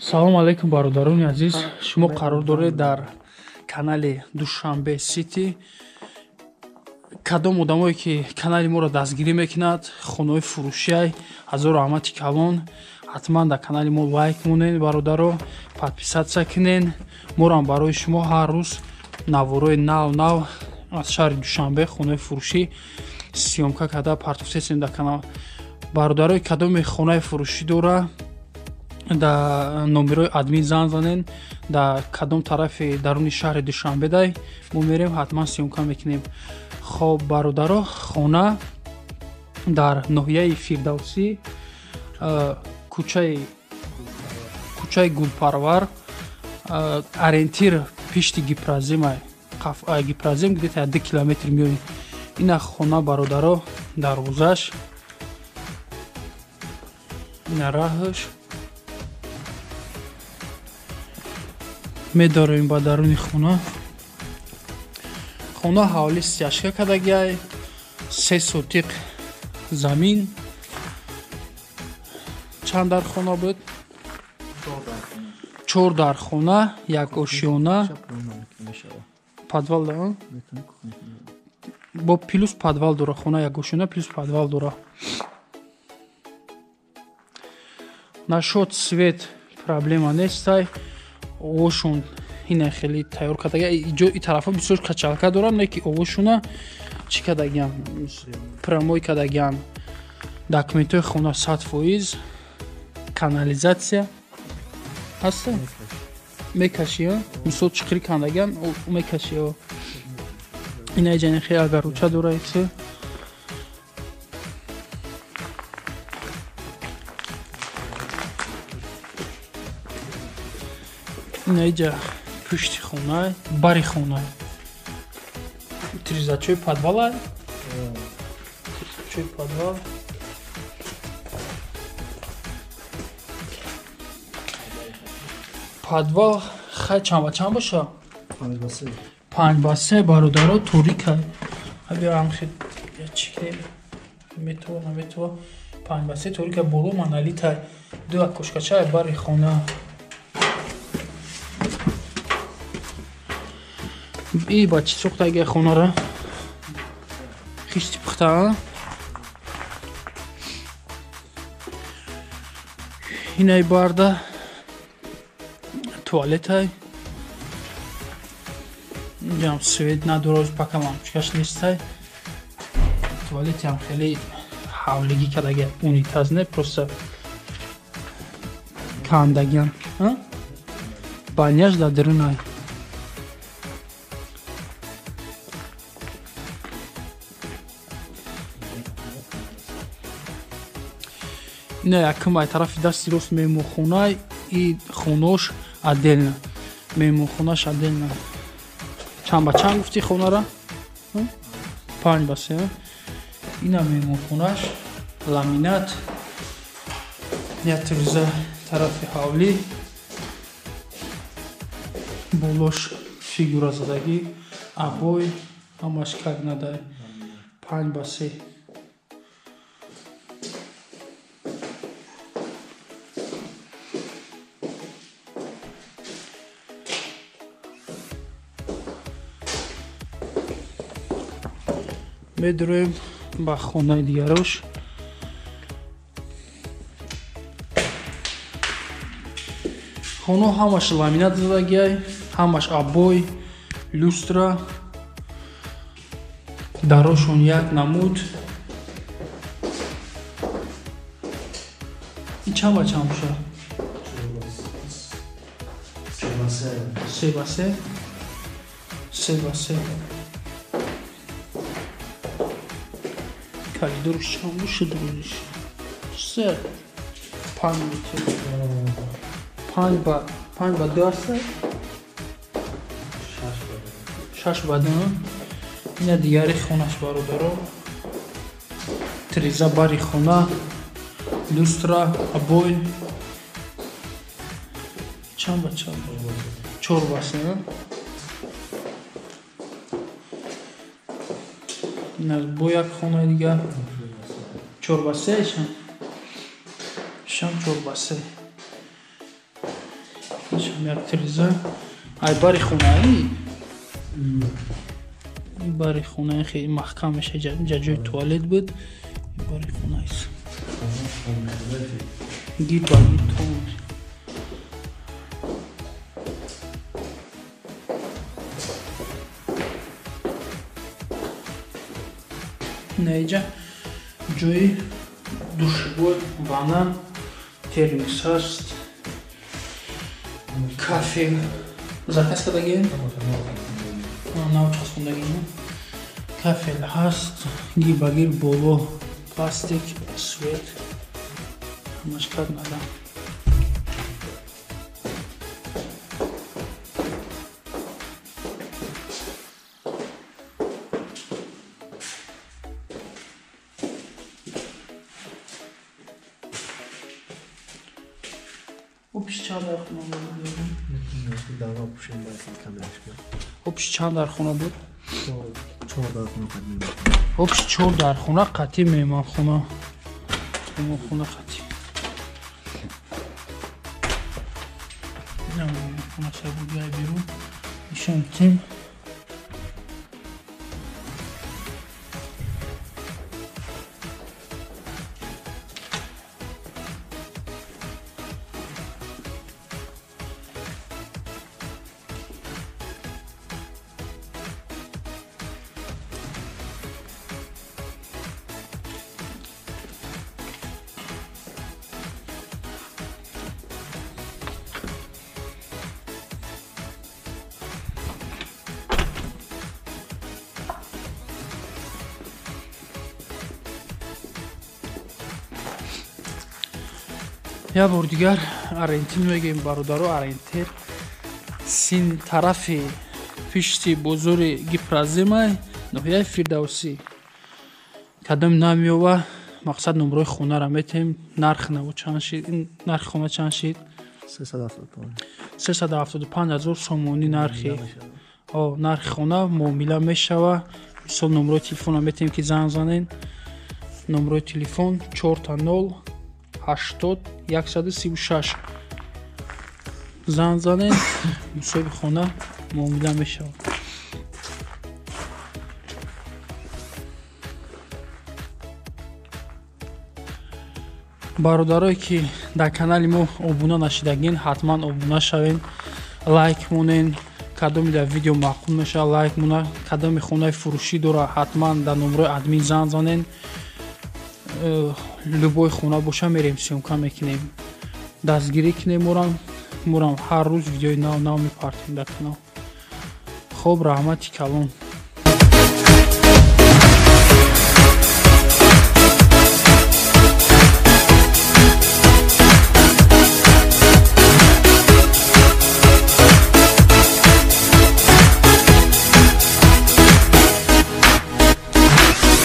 Салом алейкум, бародарони азиз. Шумо қарор доред дар канали Душанбе Сити. Кадом одамое ки канали моро дастгирӣ мекунад, хонаҳои фурӯшиай, ҳазору раҳмати калон. Ҳатман дар канали мо лайк монед, бародаро, подписаться кунед. Морам барои шумо ҳар рӯз наворои нав нав аз шаҳри Душанбе, хонаи фурӯшӣ съёмка карда партофтесем дар канал. Бародарои кадоме хонаи фурӯшӣ дора, дар номерои админ занг занед, дар кадом тарафи даруни шаҳри Душанбе дай мо мерем, ҳатман съёмка мекунем. Хоб, бародаро, хона дар ноҳияи Фирдавсӣ, кӯчаи Гулпарвар, ориентир пишти Гипразима, Гипразим где-то 2 километр меоем. Ина хона, бародаро, дарвозаш, ина раҳаш. Медорем ба даруни хона. Хона ҳавли стяжка кардагиай, 3 сотиқ замин. Чанд дар хона буд? 4 дар хона, як ошиёна. Подвал да? Бо плюс подвал дора хона, як ошиёна плюс подвал дора. Нашод свет проблема нестай. Овошон ина хеле тайёр кардага. Иҷо и тарафа бисёр качалка дорам, не ки овошона чӣ кардагиам, прямой кардагиам. Документҳои хона 100%, канализатсия ҳаста? Мекаши, мисол чиқири кандагиам, мекаши. Ина иҷа хеле агаруча дора исе. Ина иҷа пушти хона, бари хона. Тирезачои подвала. Тирезачои подвал. Подвал хай чанд ба чанд боша? 5 ба 3. 5 ба 3, бародаро, торика. Биём хел чӣ кунем? Метова, наметова. 5 ба 3 торика, боло монолита. Ду окошкача бари хона. И ба чӣ сохтаги хонара? Хишти пухта. Инай барда туалетай. Инҷам свет надора, пока лампочкаш нестай. Туалетам хеле ҳавлигӣ кардаги, унитаз не, просто кандагиан. Баняш дар дарунай. Ина якум ай тарафи дасти рост меҳмонхона, и хонош отдельно. Меҳмонхонаш отдельно. Чанд ба чанд гуфти хонара? 5 ба 3. Ина меҳмонхонаш, ламинат, як тиреза тарафи ҳавлӣ, болош фигура задагӣ, обой, ҳамаш как надай. 5 ба 3. Медроем ба хонаи дигарош. Хоно ҳамаш ламинат задагиай, ҳамаш обой, люстра, дарошон як намуд. Ин чанд ба чанд боша? 3 ба 3. 3 ба 3. Коридорш чанд боша дуриш? 3 5 метр. 5 ба 2 аст? 6 ба 2. Ина дигари хонаш, бародаро. Тиреза бари хона, люстра, обой. Чанд ба чанд? 4 ба 3. Ина бо як хонаи дигар. 4 ба 3 шам. Шам 4 ба 3. Як тиреза. Ай бари хонаи? Бари хонаи хеле маҳкам меша, ҷа ҷои туалет буд. Бари хонаист. Гир ба гир то. Наиҷа ҷои душевой, ванна, термос ҳаст, кафел заказ кардагием, нав часпондагием, кафел ҳаст, гир ба гир боло пластик, свет, ҳамаш кад надам. Общ чанд дар хона буд? Общ 4 дар хона қатъи меҳмонхона. Меҳмонхона қатъи. Меҳмонхона сабудгай берун. Нишон тим. Я бор дигар ориентир мегӯем бародаро, ориентир син тарафи пишти бозори Гипразимай, ноҳияи Фирдавсӣ. Кадом намеёва, мақсад номрои хонаро метем, нарх наво чанд шид, нархи хона чанд шид? 375 ҳазор сомонӣ нархи. Нархи хона муомила мешава. Мисол номрои телефонро метем ки занг занен. Номрои телефон 4 0 80 136. Занг занен, мусоҳиби хона муомила мешавад. Бародарое ки дар канали мо обуна нашидагин, ҳатман обуна шавен, лайк монен, кадоми дар видео маъқул мешавад лайк мона, кадоми хонаи фурӯшӣ дора ҳатман дар номрои админ занг занен. Любой хона боша мерем съёмка мекунем, дастгирӣ кунем, морам ҳар рӯз видеои нав нав мепартем дар канал. Хоб, раҳмати калон.